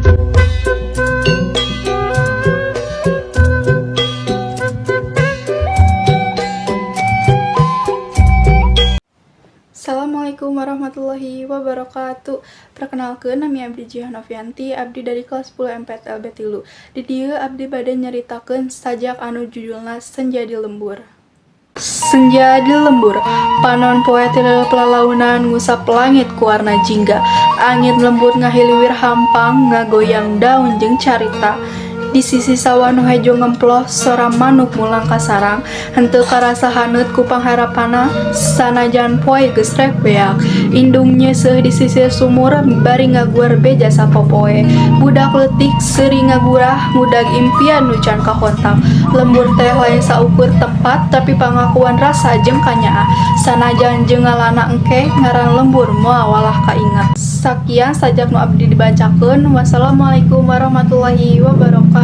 Assalamualaikum warahmatullahi wabarakatuh. Perkenalkeun, nami abdi Jihan Novianti, abdi dari kelas 10 MPTLB 3. Di dieu abdi bade nyaritakeun sajak anu judulna Senja di Lembur. Senja di lembur, panon poe tileup lalaunan ngusap langit ku warna jingga. Angin lembut ngahiliwir hampang, ngagoyang daun jeung carita. Di sisi sawah nu hejo ngemploh, sora manuk mulang ka sarang. Henteu karasa haneut ku pangharepna, sanajan poe geus rek beak. Indung nyeuseuh di sisir sumur bari ngaguar beja sapopoe. Budak leutik seuri ngagurah ngudag impian nu can kahontak. Lembur teh lain saukur tempat, tapi pangakuan rasa jeung kanyaah. Sanajan jengalana engke, ngaran lembur moal walah kainget. Sakian sajak nu abdi dibacakeun. Wassalamualaikum warahmatullahi wabarakatuh.